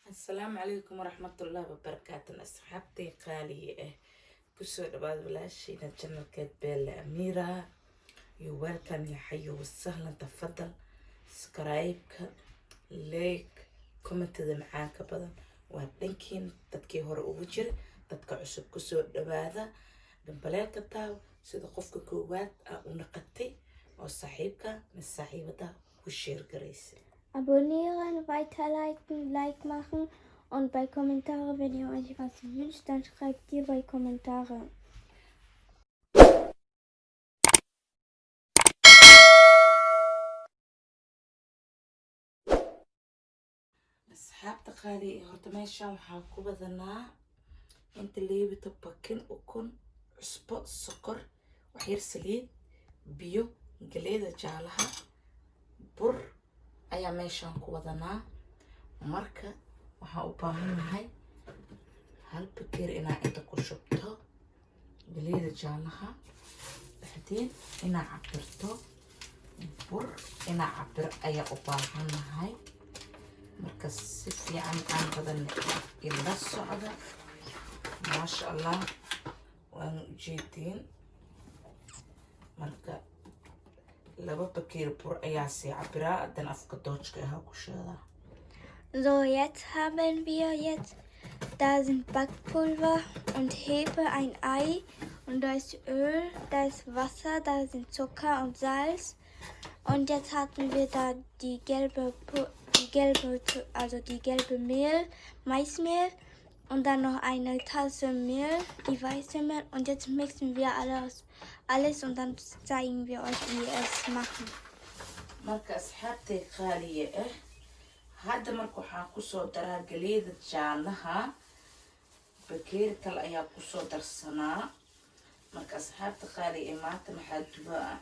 Asalaamu calaykum waraxmatullaahi wabarakaatu. Asxaabtay qaaliga ah, kusoo dhawaad walaashiina channelkeed Beelle Amiira. You welcome, ya xayo wasahlan, tafadal. Subscribe-ka, like, commentada macaanka badan waa dhankiin. Dadkii hore ugu jira, dadka cusub, kusoo dhawaada. Gambaleelka taaw sida qofka koowaad aa u naqatay oo saaxiibka mise saaxiibada ku share garaysa. Abonnieren, weiterleiten, Like machen und bei Kommentare, wenn ihr euch was wünscht, dann schreibt ihr bei Kommentare. Asxaabta qaali, horta meeshan waxaa ku badanaa inta leebita, bakin, ukun, cusbo, sokor, waxyar saliid, biyo, galeeda jaalaha, bur ayaa meeshan ku wadanaa. Marka waxaan u baahannahay hal bakeer inaa inta ku shubto galeeda jaalaha, baxdeen inaa cabirto bur, inaa cabiro ayaa u baahannahay. Marka si fiican aan badan ila socda. Maasha Allah, waana ujeediin. Marka 2 bakeer bur ayaa sii cabiraa, haddana afka Deutschka ahaa ku sheedaa. So, jetzt haben wir jetzt, da sind Backpulver und Hefe, ein Ei und da ist Öl, da ist Wasser, da sind Zucker und Salz. Und jetzt hatten wir da die gelbe, also die gelbe Mehl, Maismehl und dann noch eine Tasse Mehl, die weiße Mehl. Und jetzt mixen wir alles, alles und dann zeigen wir euch, wie wir es machen. Marka asxaabtay qaaliya ah, hadda marka waxaan kusoo daraa galeeda jaalaha, bakeeri kale ayaa kusoo darsanaa. Marka asxaabta qaaliya ee, maanta maxaa dubaa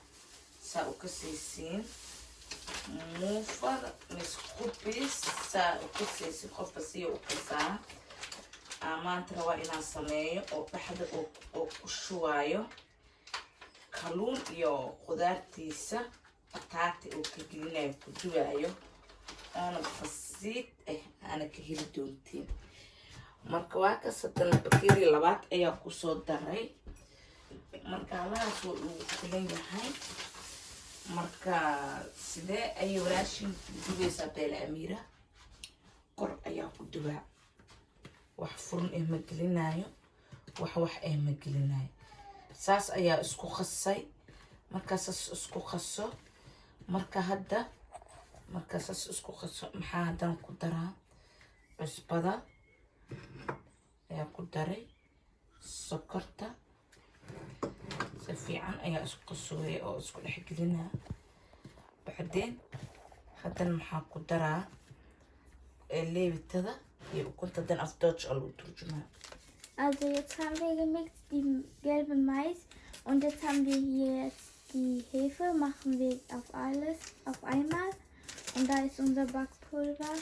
saa u kasaysiin? Muufada mis qubis saa u kasaysiin, qofka siya u kasaa. Aa maanta rabaa inaan sameeyo oo dhexda oo ku shubaayo kalluun iyo khudaartiisa, bataati oo ka gelinayo, ku dubaayo, oona basiid ah aana ka heli doontiin. Marka waa kas, haddana bakeeri labaad ayaa kusoo daray. Marka halahaas waa uu filan yahay. Marka sidee ayay walaashin dubaysaa Beele Amiira? Kor ayaa ku dubaa, wax furun eh ma gelinayo, wax eh ma gelinayo. Saas ayaa isku qasay. Markaa saas isku qaso, marka hadda markaa saas isku qaso, maxaa haddana ku daraa? Cusbada ayaa ku daray, sokorta si fiican ayaa isku qasooya oo isku dhex gelinaa. Bacdeen haddana maxaa ku daraa? Leebitada iyo ukunta. Haddana af Deutsch oo lagu turjumaa. Also jetzt haben wir gemixt die gelbe Mais und jetzt haben wir hier jetzt die Hefe, machen wir auf alles auf einmal und da ist unser Backpulver.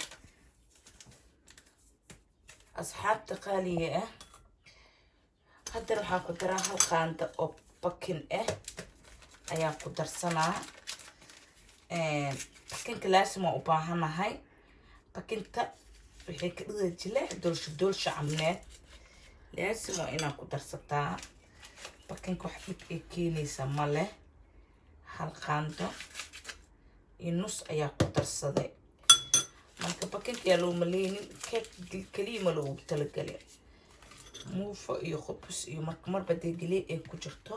Asxaabta qaaliga ah, haddana waxaa ku daraa hal qaanda oo bakin ah ayaa ku darsanaa. Bakinka laasim waa u baahanahay. Bakinta waxay ka dhigay jileec, doolsho doolsho camneed. Laasim waa inaad ku darsataa bakinka, wax dhib ay keenaysa ma leh. Hal qaando iyo nus ayaa ku darsaday. Marka bakinka yaa loo maleynin keeg keliya ma loogu talagalay, muufo iyo khubus iyo marka marba dee geley ay ku jirto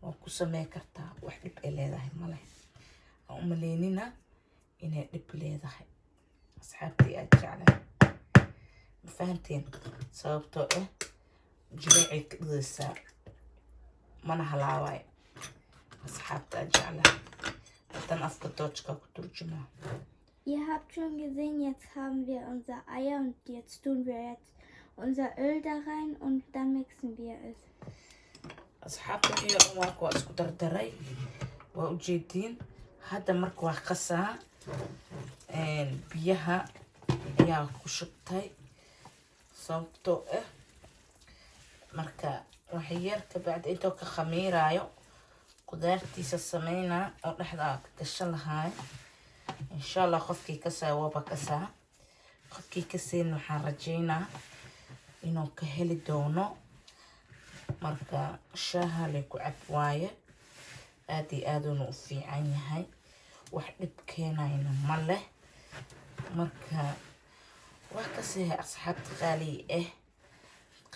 waa ku samey kartaa, wax dhib ay leedahay male. Aan u maleynina inay dhib leedahay, asxaabtii aad jeclahay, ma fahanteen? Sababtoo ah jileecay ka dhigaysaa, mana halaawaayo. Asxaabta aad jeclahay, haddana afka Deutschka ku turjumaa. Ihr habt schon gesehen, jetzt haben wir unser Eier und jetzt tun wir jetzt unser Öl da rein und dann mixen wir es. Asxaabta, wixii oo dhan waa isku dardaray, waa ujeediin. Hadda marka waa qasaa, biyaha ayaa ku shubtay, sababtoo ah marka wax yar ka bacdi intoo ka khamiiraayo qudaartiisa sameynaa oo dhexda aa ka gashan lahaay. Insha Allah qofkii kasaa waaba kasaa. Qofkii ka siin, waxaan rajaynaa inuu ka heli doono. Marka shaaha lay ku cab waaye, aada iyo aaduuna u fiican yahay, wax dhib keenayna ma leh. Marka waa kasii, asxaabta qaaliga ah,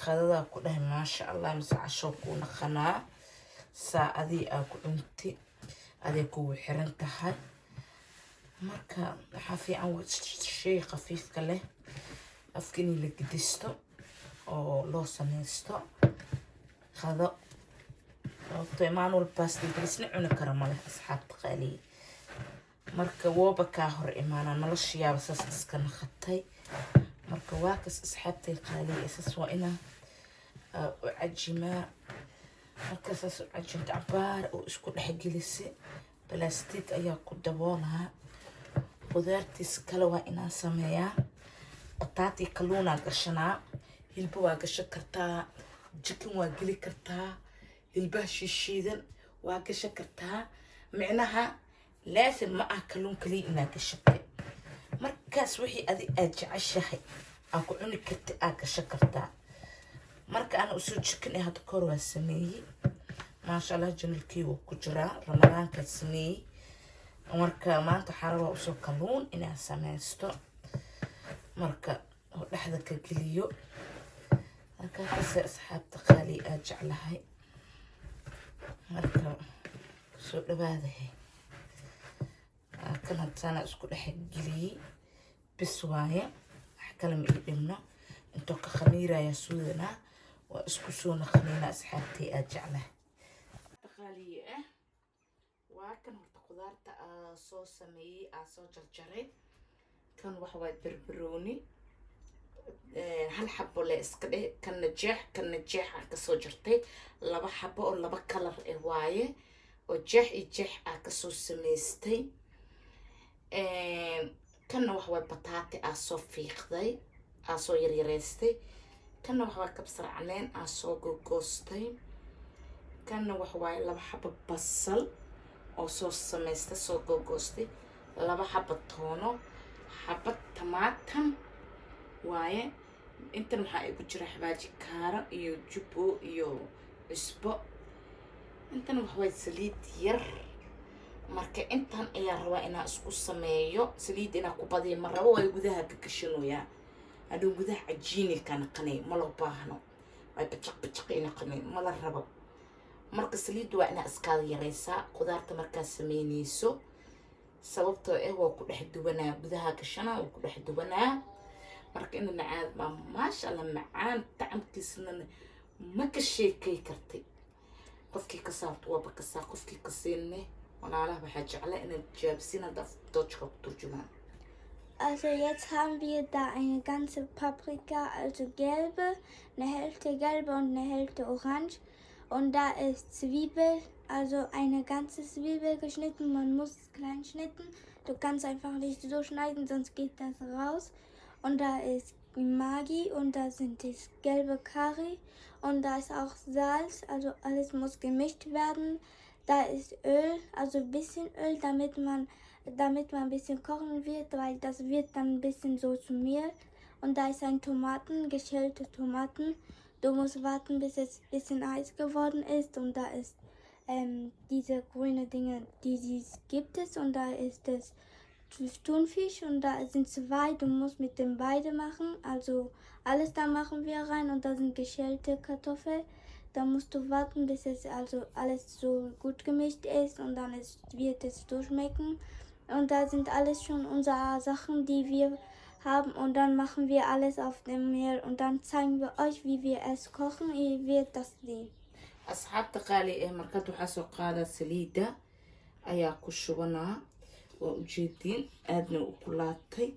qadadaa ku dhahay, maasha Allah, mise cashoo kuu naqanaa. Saacadii aa ku cunti aday kugu xiran tahay. Marka waxaa fiican shay khafiifka leh afka inii la gedisto oo loo sameysto qado, sababtoo imaan walbaas balisna cuni kara maleh, asxaabta qaaliga. Marka wooba kaa hor imaanaa, noloshayaaba saas iska naqatay. Marka waa kas, asxaabtay qaaliga, saas waa inaa u cajimaa. Marka saas u cajinta, cabaar oo isku dhexgelisa, balastig ayaa ku daboolaa. Qudaartiis kale waa inaan sameeyaa. Bataati, kalluunaa gashanaa, hilba waa gashan kartaa, chicken waa geli kartaa, hilbaha shiishiidan waa gashan kartaa. Micnaha laasim ma ah kalluun kaliya inaad gashatay. Markaas wixii adi aad jeceshahay aa ku cuni karta aa gashan kartaa. Marka ana usoo chicken ee hadda kahor waa sameeyey, maasha Allah, channelkii wuu ku jiraa, Ramadaankaa sameeyey. Marka maanta waxaa rabaa usoo kalluun inaan sameysto, marka oo dhexda ka geliyo. Marka kase, asxaabta qaali aad jeclahay, marka soo dhawaadahay. Kan hadsaana isku dhex geliyey, bis waaye, wax kale ma ii dhibno. Intoo ka khamiiraya suudanaa, waa isku soo naqanayna, asxaabtay aad jeclahay qaaliye ah. Waa kan horta qudaarta aa soo sameeyey, aa soo jarjaray. Kan waxa waay barbarooni, hal xabo le iska dheh. Kanna jeex, kanna jeex aa kasoo jartay, laba xabo oo laba kalar eh waaye, oo jeex iyo jeex aa kasoo samaystay. Kanna waxa waay bataati aa soo fiiqday, aa soo yaryareystay. Kanna waxa waay kabsar caleen aa soo gogoostay. Kanna waxa waaye laba xabo basal oo soo samaystay, soo gogoostay, laba xabo toono, xabad tamaatan waaye. Intan waxaa igu jira xabaaji kaaro iyo jubbo iyo cusbo. Intan waxa waaye saliid yar. Marka intan ayaa rabaa inaa isku sameeyo. Saliid inaa ku badiyo ma rabo, waayo gudaha ka gashanayaa, hadhow gudaha cajiini ka naqanay, ma loo baahno, way bajaq bajaqay naqanay, ma la rabo. Marka saliidda waa inaa iskaada yareysaa qudaarta markaa sameyneyso, sababtoo ah waa ku dhex duwanaa, gudaha gashana waa ku dhex duwanaa. Marka inana caad baa, maasha Allah, macaan tacamkiisana ma ka sheekay kartay. Qofkii ka saarto waaba kasaa, qofkii ka siinne walaalaha waxaa jecla inaad jaabsiin hadda Deutschka ku turjumaan. Also jetzt haben wir da eine ganze Paprika, also gelbe, eine Hälfte gelbe und eine Hälfte orange. Und da ist Zwiebel, also eine ganze Zwiebel geschnitten. Man muss es klein schnitten. Du kannst einfach nicht so schneiden, sonst geht das raus. Und da ist Maggi und da sind das gelbe Curry und da ist auch Salz, also alles muss gemischt werden. Da ist Öl, also ein bisschen Öl, damit man ein bisschen kochen wird, weil das wird dann ein bisschen so zu Mehl. Und da ist ein Tomaten, geschälte Tomaten. Du musst warten, bis es ein bisschen heiß geworden ist. Und da ist diese grüne Dinge, die es gibt es. Und da ist es Thunfisch und da sind zwei. Du musst mit dem beide machen. Also alles da machen wir rein und da sind geschälte Kartoffeln. Da musst du warten, bis es also alles so gut gemischt ist und dann wird es durchschmecken. Und da sind alles schon unsere Sachen, die wir haben, und dann machen wir alles auf dem Mehl und dann zeigen wir euch, wie wir es kochen. Ihr werdet das sehen. Asxaabta qaali eh, markad waxaa soo qaadaa saliidda ayaa ku shubanaa. Waa ujeediin, aadna u kulaatay.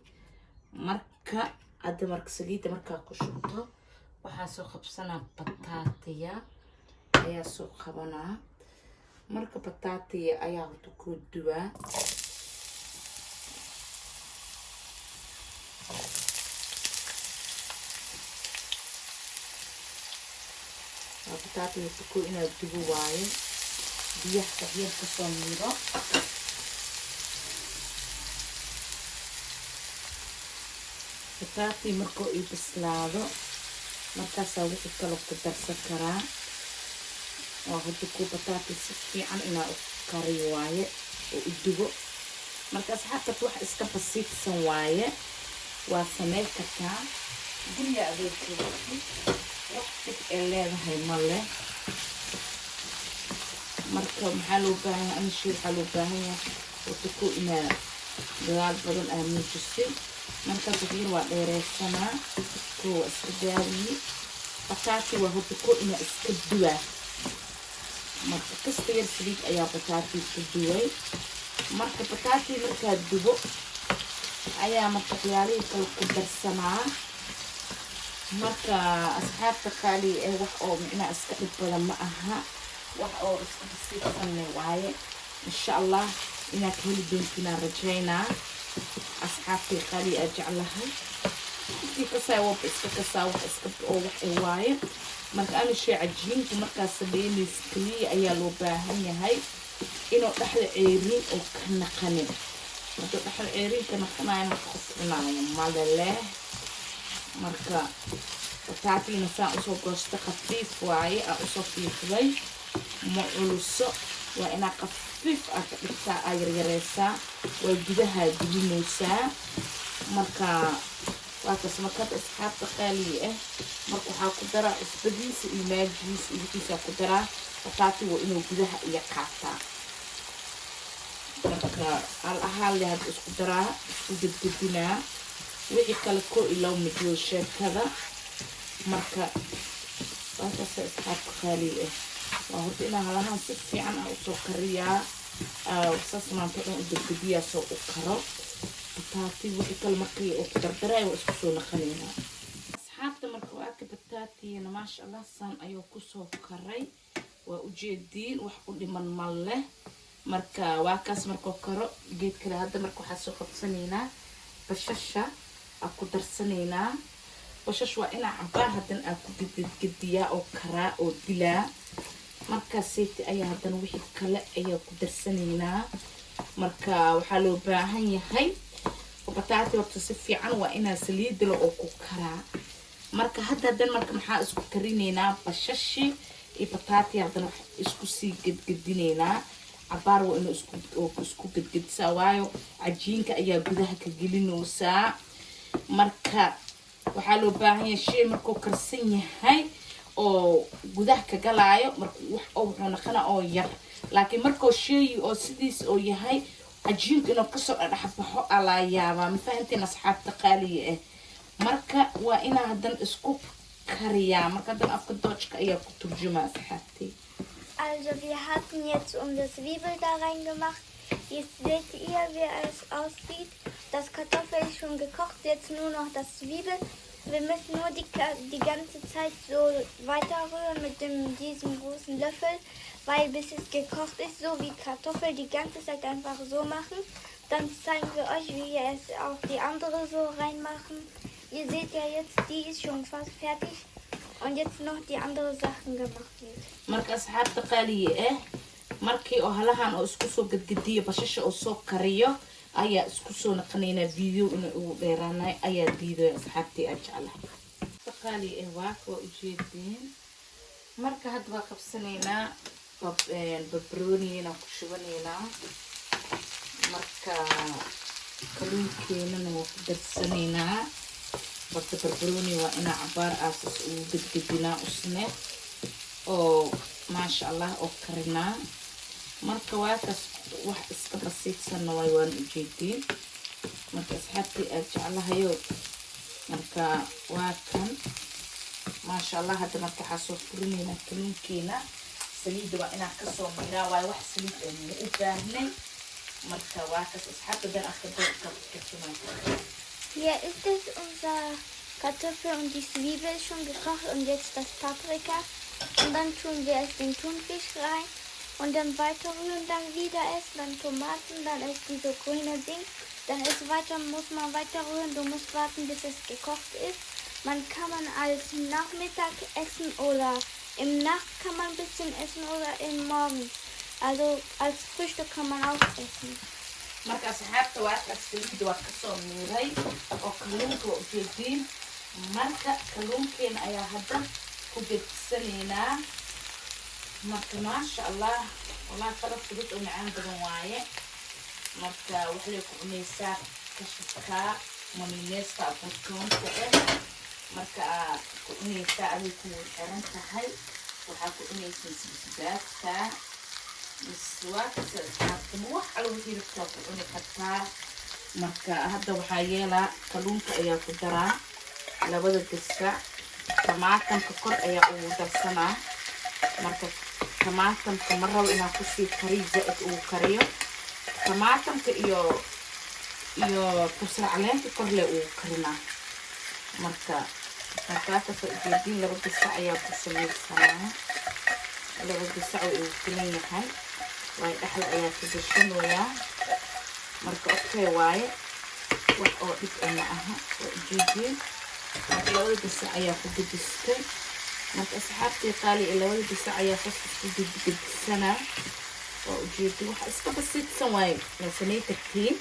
Marka hadda, marka saliidda markaa ku shubto, waxaa soo qabsanaa bataatiya ayaa soo qabanaa. Marka bataatiya ayaa horta ku duwaa. Waa bataatiga horta ku inaad dubo waaye, biyaha waxyar kasoo miiro. Bataati markuu ii bislaado, markaasaa wixii kale ku darsan karaa. Waa horta ku bataati si fiican inaa u kariyo waaye oo u dubo. Marka asxaabta, wax iska basiidsan waaye, waa sameyn kartaa guriga adoo joogtid, wax dhib ee leedahay ma leh. Marka maxaa loo baahan yahay? Anishi waxaa loo baahan yahay horta ku inaa dadaal badan aa muujisid. Markaas waxyar waa dheereysanaa, kuwa waa iska gaabiyi. Bataati waa horta ko inaa iska duwaa. Marka kasta yar saliid ayaa bataati ku duway. Marka bataati markaa dubo ayaa marka waxyaalihii kale ku darsanaa. Marka asxaabta qaali eh, wax oo micnaha iska dhib badan ma aha, wax oo iska basiidsanne waaye. Insha Allah inaad ka heli doontinaan rajaynaa, asxaabtii qaali aa jeclahay. Qofkii kasaa waba iska kasaa, wax iska oo wax ay waaye. Marka anishay cajiinka markaa sameynaysa keliya ayaa loo baahan yahay inuu dhexda ceeriin oo ka naqanin. Hadduu dhexda ceeriin ka naqanayo, marka qof cunaayo male leh. Marka bataatina saan usoo goosta, khafiif waaye, aa usoo fiiqday, ma culuso. Waa inaa khafiif aa ka dhigtaa, aa yaryareysaa, waa gudaha gelinaysaa. Marka waa kaas. Marka hadda asxaabta qaaliga ah, marka waxaa ku daraa cusbadiisa iyo maajigiisa iyo wixiisa ku daraa. Bataati waa inuu gudaha iyo qaataa. Marka hal ahaan le hadda isku daraa, isku gedgedinaa wixii kale koo ilow majiyo sheekada. Marka waa kaasa, asxaabta qaaliga ah. Waa horta inaa halahaan si fiican ah usoo kariyaa, saas maanta dhan u gedgediyaa soo u karo bataati. Wixii kale markii uu ku dardaraayo waa isku soo naqanaynaa, asxaabta. Marka waa ka bataatigana, maasha Allah, saan ayuu kusoo karay, waa ujeediin, wax u dhiman ma leh. Marka waa kaas. Markuu karo geed kale hadda, marka waxaa soo qabsanaynaa bashasha, aa ku darsanaynaa. Bashash waa inaa cabaar haddana aa ku gedgediyaa oo karaa oo dilaa. Markaaseti ayaa haddana wixii kale ayaa ku darsanaynaa. Marka waxaa loo baahan yahay bataati horta si fiican waa inaa saliidla oo ku karaa. Marka hadda haddana marka maxaa isku karinaynaa? Bashashi iyo bataati haddana wax isku sii gedgedinaynaa cabaar. Waa inuu isku gedgedisaa, waayo cajiinka ayaa gudaha ka gelinaysaa. Marka waxaa loo baahan yahay shay markuu karsan yahay oo gudaha ka galaayo, marka wax oo wuxuu naqana oo yar, laakiin markuu sheeyi oo sidiis oo yahay, cajiinku inuu kasoo dhadhaxbaxo alaa yaabaa. Ma fahanteen, asxaabta qaaliga ah? Marka waa inaa haddana isku kariyaa. Marka haddana afka Deutschka ayaa ku turjumaa, asxaabtay. Also wir hatten jetzt unser Zwiebel da reingemacht. Jetzt seht ihr, wie es aussieht. Das Kartoffel ist schon gekocht, jetzt nur noch das Zwiebel. Wir müssen nur die ganze Zeit so weiterrühren mit diesem großen Löffel, weil bis es gekocht ist, so wie Kartoffel, die ganze Zeit einfach so machen. Dann zeigen wir euch, wie wir es auch die andere so reinmachen. Ihr seht ja jetzt, die ist schon fast fertig. Und jetzt noch die andere Sachen gemacht wird. Marka asxaabta qaaliga ah, markii oo halahan oo isku soo gedgediyo, bashasha oo soo kariyo, ayaa isku soo naqanaynaa. Video inay ugu dheeraanay ayaa diiday, asxaabtii aan jeclahay qaaliga ah. Waa waa ujeediin. Marka hadda waa qabsanaynaa, barbarooniyana ku shubanaynaa. Marka kaluunkeenana waa ku darsanaynaa. Horta barbarooni waa inaa cabaar aasas ugu gedgedinaa usne oo maasha Allah oo karinaa. Marka waa kaas, wax iska basiidsanna waay, waan ujeediin. Marka asxaabtii aad jeclahayo, marka waa kan, maasha Allah. Hadda marka waxaa soo furinaynaa kaluunkeena. Saliidda waa inaan kasoo miraa, waayo wax saliid aynu u baahnay. Marka waa kaas, asxaabta, dan afka doorka ku turjumaa. Hier ist es unser Kartoffel und die Zwiebel schon gekocht und jetzt das Paprika. Und dann tun wir es den Thunfisch rein und dann weiter rühren, dann wieder essen, dann Tomaten, dann ist diese grüne Ding. Dann ist weiter, muss man weiter rühren, du musst warten, bis es gekocht ist. Man kann man als Nachmittag essen oder im Nacht kann man ein bisschen essen oder im Morgen. Also als Frühstück kann man auch essen. Marka asxaabta, waa kaas, saliidda waa kasoo miiray oo kalluunka waa ujeediin. Marka kalluunkeena ayaa hadda ku gedisanaynaa. Marka maasha Allah, wallahi qadab fudud oo macaan badan waaye. Marka waxay ku cunaysaa kashafka mayonnaise-ka abuurtoonta eh. Marka aa ku cunaysaa, aday ku xiran tahay. Waxaa ku cunaysaa basbaaska miswaakasa. Asxaabta, wax alla wixii rabtaa ku cuni kartaa. Marka hadda waxaa yeelaa, kalluunka ayaa ku daraa labada gasac. Tamaatamka kor ayaa ugu darsanaa. Marka tamaatamka ma rabo inaan kusii kariyo, zaa-id ugu kariyo. Tamaatamka iyo kabsar caleenta kor le ugu karinaa. Marka markaasoo ujeediin, laba gasac ayaa ku samaysanaa. Laba gasac oo igu filan yahay waayo, dhexda ayaa ka gashanayaa. Marka okay waaye, wax oo dhib ah ma aha. Waa ujeediin. Marka labada gasac ayaa ku gedistay. Marka asxaabtii qaali ee, labada gasac ayaa saas isku gedgedisanaa. Waa ujeedi, waxa iska basiidsan waaye, waa samay kartiin.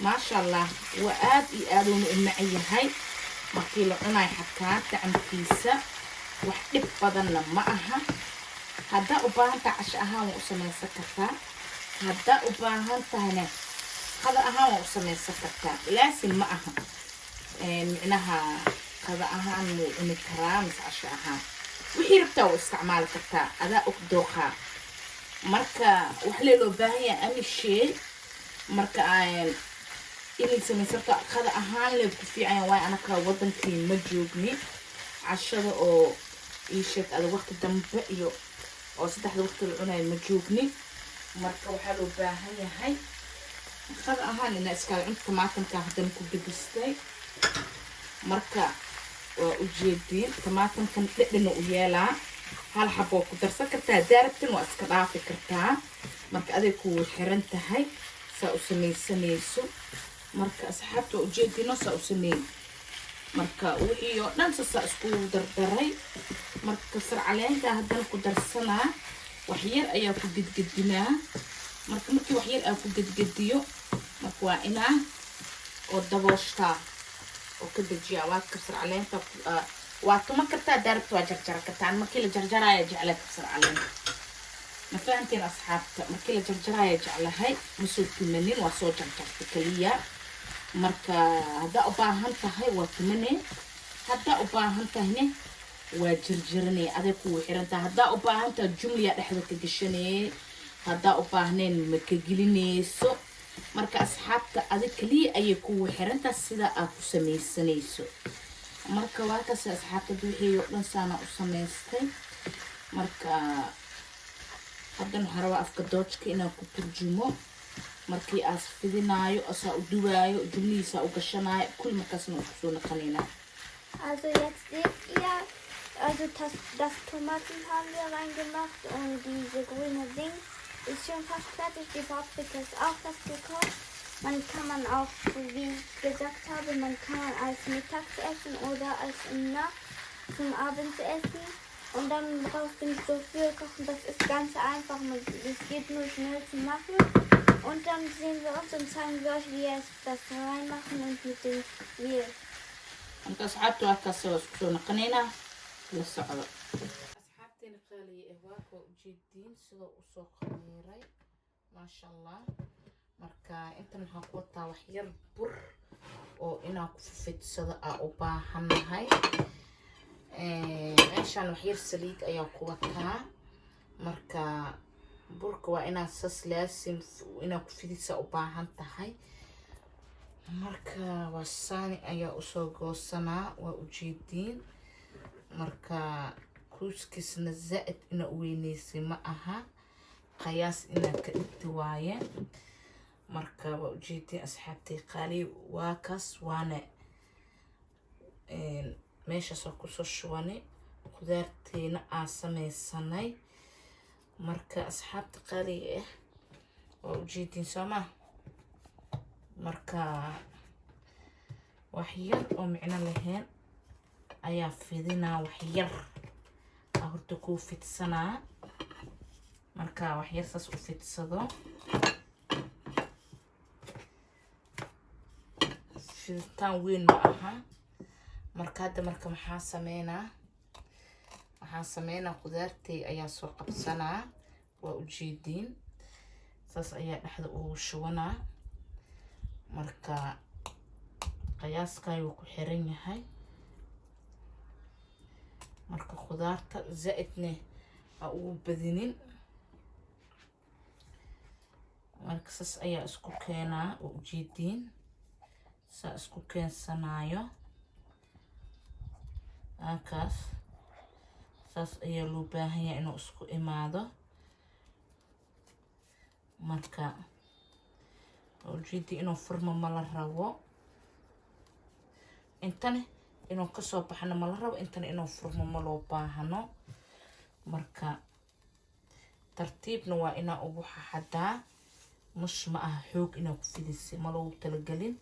Maasha Allah, waa aad iyo aad uuna u macan yahay markii la cunayo. Xataa tacamkiisa wax dhib badanna ma aha. Haddaa u baahan tahay, casho ahaan waa u samaysan kartaa. Haddaa u baahan tahayna, qada ahaan waa u samaysan kartaa. Laasim ma aha micnaha qada ahaan muu cuni karaa mise casho ahaan. Wixii rabtaa waa isticmaali kartaa, adaa og dooqaa. Marka wax lee loo baahan yahay ami shay. Marka inay samaysato qada ahaan lee ku fiican waayo. Anaka wadankii ma joogni. Cashada oo ii sheeg ada waqti dambe iyo oo saddexda waqti la cunayo ma joogni. Marka waxaa loo baahan yahay qada ahaan inaa iskaaga cunto. Tamaatamka haddana ku gedistay. Marka waa ujeediin, tamaatamkan dhedhana u yeelaa. Hal xab waa ku darsan kartaa, haddaa rabtin waa iska dhaafi kartaa. Marka aday kugu xiran tahay saa u samaysanayso. Marka asxaabta, waa ujeedino saa u sameey. Marka wixii oo dhan sasaa iskugu dardaray. Marka kabsar caleenta haddana ku darsanaa, wax yar ayaa ku gedgedinaa. Marka markii wax yar aa ku gedgediyo, marka waa inaa oo dabooshtaa oo ka dejiyaa. Waa kabsar caleenta, waa tuma kartaa daarabta, waa jarjara kartaa. Markii la jarjaraya jeclaa kabsar caleenta, ma fahanteen asxaabta? Markii la jarjaraya jeclahay, ma soo tumanin, waa soo jarjarta kaliya. Marka haddaa u baahan tahay waa tumane, haddaa u baahan tahayne waa jarjaranay, aday kugu xiran tahay. Haddaa u baahan tahay, jumliya dhexda ka gashanee. Haddaa u baahnayn, ma ka gelinayso. Marka asxaabta, adig kaliya ayay kugu xirantahay sida aad ku samaysanayso. Marka waa kaas asxaabta, wixii oo dhan saana u samaystay. Marka haddan waxaan rabaa afka Deutsch-ka inaan ku turjumo markii aas fidinaayo, asaa u duwaayo, jumlihiisa u gashanaayo kulli. Markaasna waan kusoo naqanaynaa. Also jetzt seht ihr, also das Tomaten haben wir reingemacht und diese grüne Ding ist schon fast fertig. Die Paprika ist auch fast gekocht. Man kann man auch, wie ich gesagt habe, man kann man als Mittagsessen oder als Nacht zum Abendessen. Und dann brauchst du nicht so viel kochen. Das ist ganz einfach. Es geht nur schnell zu machen. Und dann sehen wir uns und zeigen wir euch, wie wir es das reinmachen und mit dem Mehl. Marka asxaabta, waa kaas, waa isku soo naqanaynaa, la socdo. Asxaabteena qaaliya eh, waa kuwa ujeediin sida usoo khamiiray, maasha Allah. Marka intan waxaan ku wataa wax yar bur oo inaan ku fifidsado aa u baahannahay. Meeshaan wax yar saliid ayaa ku wataa. Marka burka waa inaad sas laasim inaad ku fidisa u baahan tahay. Marka waa saani ayaa usoo goosanaa, waa ujeediin. Marka kuuskiisna zaa-id ina u weyneysay ma aha, qayaas inaad ka dhigti waaye. Marka waa ujeediin asxaabtay qaali, waa kaas. Waana meeshaasoo kusoo shubanay khudaarteena aan sameysanay. Marka asxaabta qaaliga ah, waa ujeediin soo maa? Marka wax yar oo micno lahayn ayaa fidinaa, wax yar aa horta kuu fidsanaa. Marka wax yar saas u fidsado. Fiditaan weyn ma aha. Marka hadda marka maxaa sameynaa? Waxaan sameynaa, khudaartay ayaa soo qabsanaa. Waa ujeediin, saas ayaa dhexda ugu shubanaa. Marka qiyaaskaayuu ku xiran yahay. Marka khudaarta zaa-idne ha ugu badinin. Marka saas ayaa isku keenaa oo ujeediin, saa isku keensanaayo. Halkaas saas ayaa loo baahan yahay inuu isku imaado. Marka ujeedii, inuu furmo ma la rabo, intana inuu kasoo baxno ma la rabo, intana inuu furmo ma loo baahno. Marka tartiibna waa inaa ugu xaxadaa. Mush ma aha xoog inaa ku fidisay, ma loogu talagelin.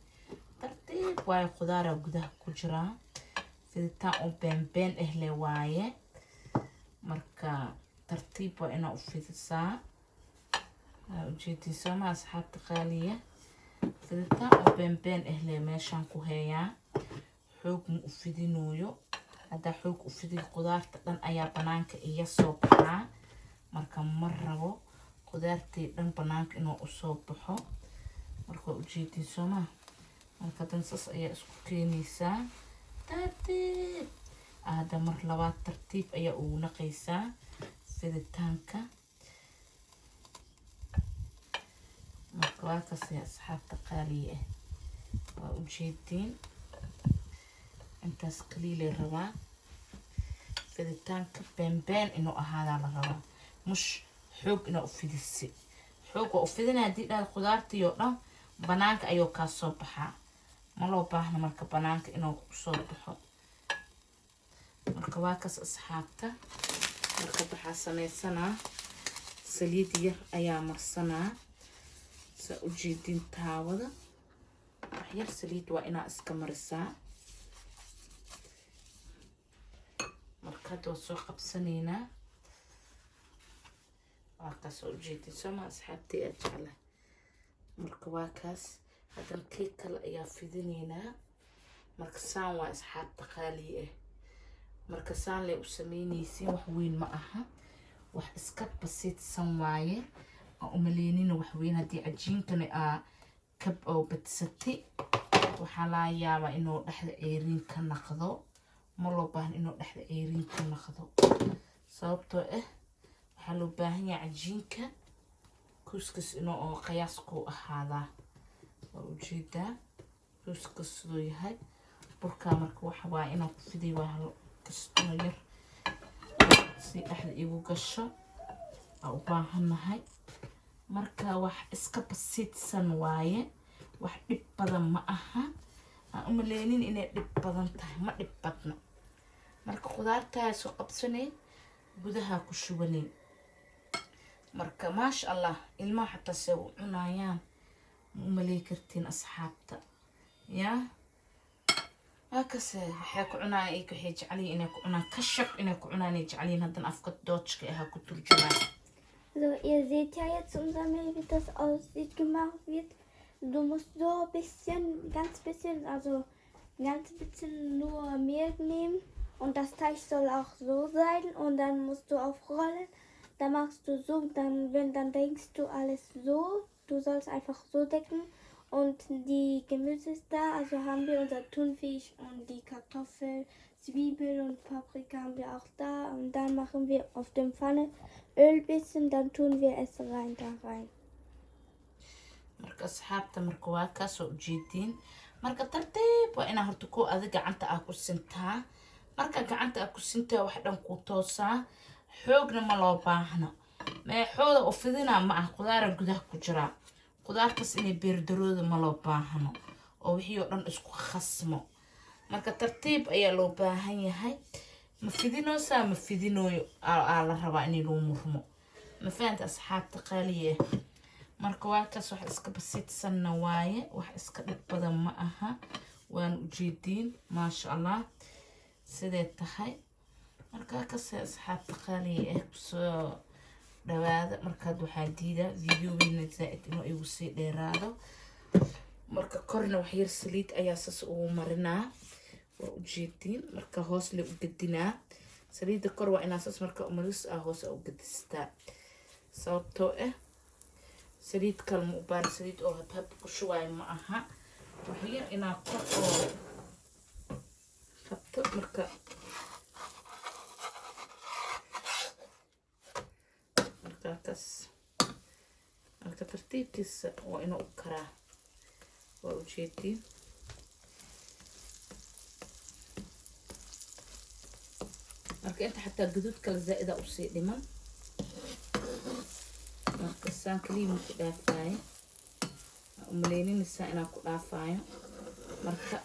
Tartiib waayo, khudaaraa gudaha ku jiraa. Fiditaan oo beenbeen ah le waaye. Marka tartiib waa inaa u fidisaa. Waa ujeedii sooma, asxaabta qaaliya? Fiditaan oo beenbeen ah le meeshaan ku heeyaa. Xoog ma u fidinooyo. Haddaa xoog u fidiyo, khudaarta dhan ayaa banaanka iga soo baxaa. Marka ma rabo khudaartii dhan banaanka inuu usoo baxo. Marka waa ujeedii sooma? Marka dan saas ayaa isku keenaysaa tartiib. Hadda mar labaad tartiib ayaa ugu naqaysaa fiditaanka. Marka waa kasii, asxaabta qaaliya ah, waa ujeediin. Intaas kaliilay rabaa. Fiditaanka beenbeen inuu ahaadaa la rabaa. Mush xoog inaa u fidisi. Xoog waa u fidina haddii dhahda, khudaartii oo dhan banaanka ayuu kaa soo baxaa. Ma loo baahna marka banaanka inuu kusoo baxo. Marka waa kaas, asxaabta. Marka waxaa sameysanaa, saliid yar ayaa marsanaa. Saa ujeedin, taawada wax yar saliid waa inaa iska marisaa. Marka hadda waa soo qabsanaynaa. Waa kaas, waa ujeedin sooma, asxaabtii aad jecla? Marka waa kaas. Haddana keeg kale ayaa fidinaynaa. Marka saan waa, asxaabta qaaliya ah. Marka saan lay u sameynaysiin. Wax weyn ma aha, wax iska basiidsan waaye. Aan umaleynina wax weyn. Haddii cajiinkani aa kab oo badsatay, waxaa laga yaabaa inuu dhexda ceeriin ka naqdo. Ma loo baahna inuu dhexda ceeriin ka naqdo, sababtoo ah waxaa loo baahan yahay cajiinka kuuskas inuu oo qiyaas ku ahaadaa. Waa ujeedaa kuuskas siduu yahay burkaa. Marka waxa waa inaan ku fidiy, waa hal kastoo yar si dhexda igu gasho aa u baahannahay. Marka wax iska basiidsan waaye, wax dhib badan ma aha. Aan umaleynin inay dhib badan tahay, ma dhib badno. Marka khudaartaa soo qabsanay, gudaha ku shubanay. Marka maasha Allah, ilmaha xataa se u cunayaan ma umaley kartiin, asxaabta. Yaa waa kase, waxay ku cunayaan iyaka, waxay jeceliyiin inay ku cunaan kashab, inay ku cunaan ay jeceliyiin. Haddana afka Deutschka ahaa ku turjumaan. So, ihr seht ja jetzt unser Mehl, wie das aussieht, gemacht wird. Du musst so ein bisschen, ganz bisschen, also ganz bisschen nur Mehl nehmen. Und das Teig soll auch so sein. Und dann musst du aufrollen. Dann machst du so, dann, wenn, dann denkst du alles so. Du sollst einfach so decken. Und die Gemüse ist da, also haben wir unser Thunfisch und die Kartoffel, Zwiebel und Paprika haben wir auch da. Und dann machen wir auf dem Pfanne Öl bisschen, dann tun wir es rein da rein. Marka asxaabta, marka waa kaasoo ujeediin. Marka tartiib waa inaa horta kuwa adig gacanta aa ku sintaa. Marka gacanta aa ku sintaa, wax dhan ku toosaa. Xoogna ma loo baahno. Meexooda u fidinaa ma ah, khudaara gudaha ku jiraa. Khudaartaas inay beerdarooda ma loo baahno oo wixii oo dhan isku khasmo. Marka tartiib ayaa loo baahan yahay. Ma fidinoosaa, ma fidinooyo aa la rabaa inay loo murmo. Ma fahanta, asxaabta qaaliya? Marka waa kaas, wax iska basiidsanna waaye, wax iska dhib badan ma aha. Waan ujeediin, maasha Allah, sidee tahay. Markaa kase, asxaabta qaaliya ah, kusoo dhawaada. Markaad waxaa diidaa videogiina zaa-id inuu igu sii dheeraado. Marka korna wax yar saliid ayaa sas ugu marinaa, waa ujeediin. Marka hoos le u gedinaa saliidda kor, waa inaa sas marka umaris ah hoos u gedistaa, sababtoo ah saliid kale ma u baahan, saliid oo habhab ku shubaayo ma aha. Wax yar inaa kor oo qabto. Marka kaas, marka tartiibtiisa waa inuu u karaa, waa ujeediin. Marka inta xataa gaduud kale zaa'ida usii dhiman. Marka saan kaliya ma ku dhaafaayo, umaleyninaysaa inaan ku dhaafaayo. Marka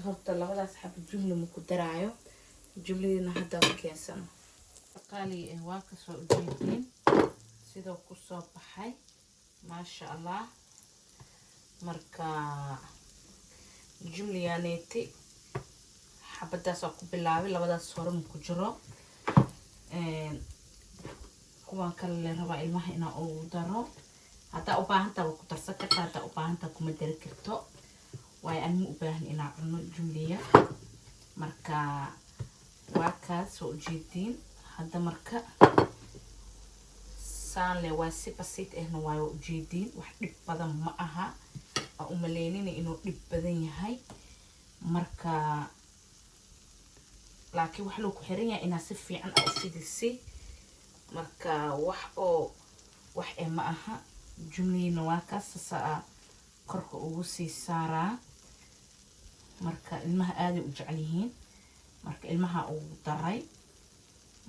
horta labadaas xabo jumla ma ku daraayo, jumladiina hadda ku keensano. Qaaliga ah, waa kasoo ujeediin sidoo kusoo baxay, maasha Allah. Marka jumliyaaneeti xabadaas waa ku bilaabay, labadaas hore ma ku jiro. Kuwaan kale le rabaa ilmaha inaa ugu daro. Haddaa u baahantaa waa ku darsan kartaa, haddaa u baahantaa kuma dari karto, waayo ani ma u baahan inaa cuno jumliya. Marka waa kaas, waa ujeediin. Hadda marka saan le waa si basiit ahna waayo, waa ujeediin, wax dhib badan ma aha. Waa umaleynina inuu dhib badan yahay. Marka laakiin wax loo ku xiran yahay inaa si fiican aa u fidisay. Marka wax oo wax eh ma aha. Jumlihiina waa kaas, sasa aa korka ugu sii saaraa. Marka ilmaha aaday u jecel yihiin, marka ilmaha ugu daray.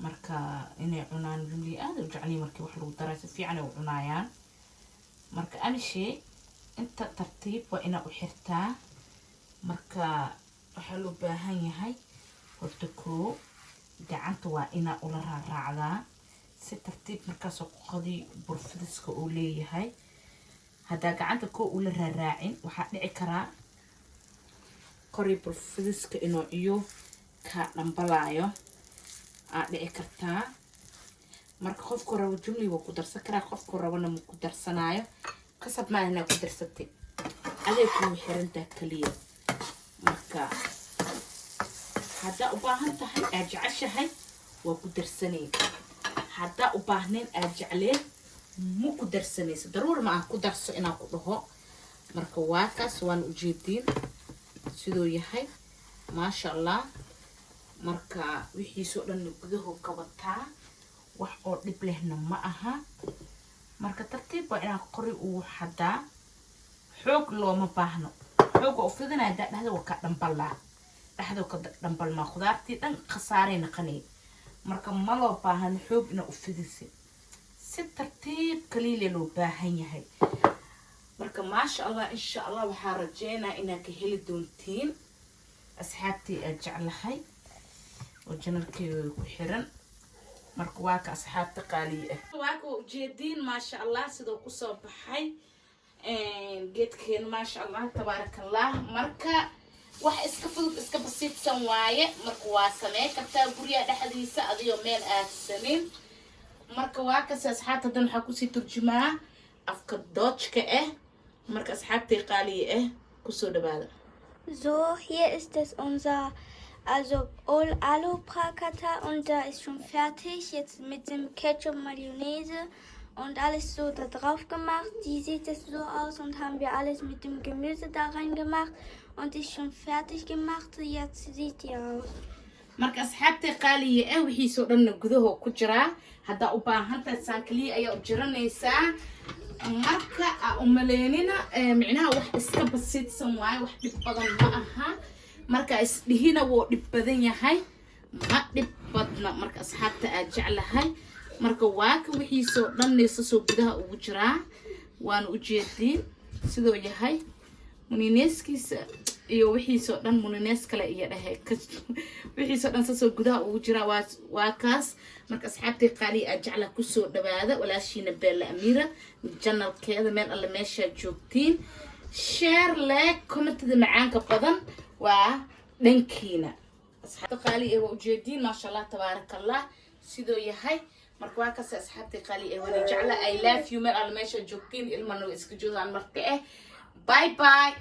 Marka inay cunaan jumlihi aaday u jecel yihiin, markii wax lagu daray si fiican ay u cunaayaan. Marka amishee inta tartiib waa inaa u xirtaa. Marka waxaa loo baahan yahay horta koo gacanta waa inaa ula raaraacdaa si tartiib, markaasoo qoqadii burfidiska uu leeyahay. Haddaa gacanta koo ula raaraacin, waxaa dhici karaa kori burfidiska inuu iyo kaa dhambalaayo aa dhici kartaa. Marka qofku rabo jumli waa ku darsan karaa, qofku rabona ma ku darsanaayo. Qasab maa inaa ku darsatay, aday kugu xirantaa kaliya. Marka haddaa u baahan tahay aad jeceshahay waa ku darsanay, haddaa u baahnayn aad jecleen ma ku darsanaysa, daruuri ma ah ku darso inaa ku dhaho. Marka waa kaas, waana ujeediin siduu yahay, maasha Allah. Marka wixiisoo dhan gudahu ka wataa, wax oo dhib lehna ma aha. Marka tartiib waa inaa qori uu xadaa, xoog looma baahno. Xoog waa u fidinaya haddaa dhexda waa ka dhambalaa, dhexda ka dhambalmaa, khudaartii dhan khasaaray naqanay. Marka ma loo baahano xoog inaa u fidisi, si tartiib kaliile loo baahan yahay. Marka maasha Allah, insha Allah waxaa rajeynaa inaad ka heli doontiin, asxaabtii aad jeclahay oo channelkeyga ku xiran. Marka waa ka, asxaabta qaaliya ah, waa ka, waa ujeediin, maasha Allah, sidoo kusoo baxay geedkeena, maasha Allah, tabaaraka Allah. Marka wax iska fudud, iska basiidsan waaye. Marka waa samey kartaa guryaha dhexdiisa adigoo meel aadsanin. Marka waa kasi, asxaabta. Haddan waxaa kusii turjumaa afka Deutschka ah. Marka asxaabtay qaaliya ah, kusoo dhawaada. So, hier ist es unser, also All Alu Paratha und da ist schon fertig. Jetzt mit dem Ketchup, Mayonnaise und alles so da drauf gemacht. Die sieht es so aus und haben wir alles mit dem Gemüse da rein gemacht und ist schon fertig gemacht. Jetzt sieht die aus. Marka asxaabtay qaaliya ah, wixiisoo dhanna gudahoo ku jiraa. Haddaa u baahantahay saan kaliya ayaa u jiranaysaa. Marka a umaleynina micnaha wax iska basiidsan waaye, wax dhib badan ma aha. Marka isdhihina wuu dhib badan yahay, ma dhib badna. Marka asxaabta aad jeclahay, marka waa ka, wixiisoo dhan soo gudaha ugu jiraa, waana ujeediin sidoo yahay, munineeskiisa iyo wixiisoo dhan, muninees kale iyo dhehe, wixiisoo dhan sasoo gudaha ugu jiraa. Waa kaas. Marka asxaabtay qaaliya aad jecla, kusoo dhawaada walaashiina Beella Amiira channelkeeda. Meel alle meeshaad joogtiin, share, like, commentada macaanka badan waa dhankiina. Asxaabta qaali ee, waa ujeediin, maasha Allah, tabaaraka Allah, sidoo yahay. Marka waa kaas, asxaabtay qaali ee, wani jecla. I love you. Meel alle meeshaad joogtiin, ilmana way iska joogaan marti ah. Bye bye.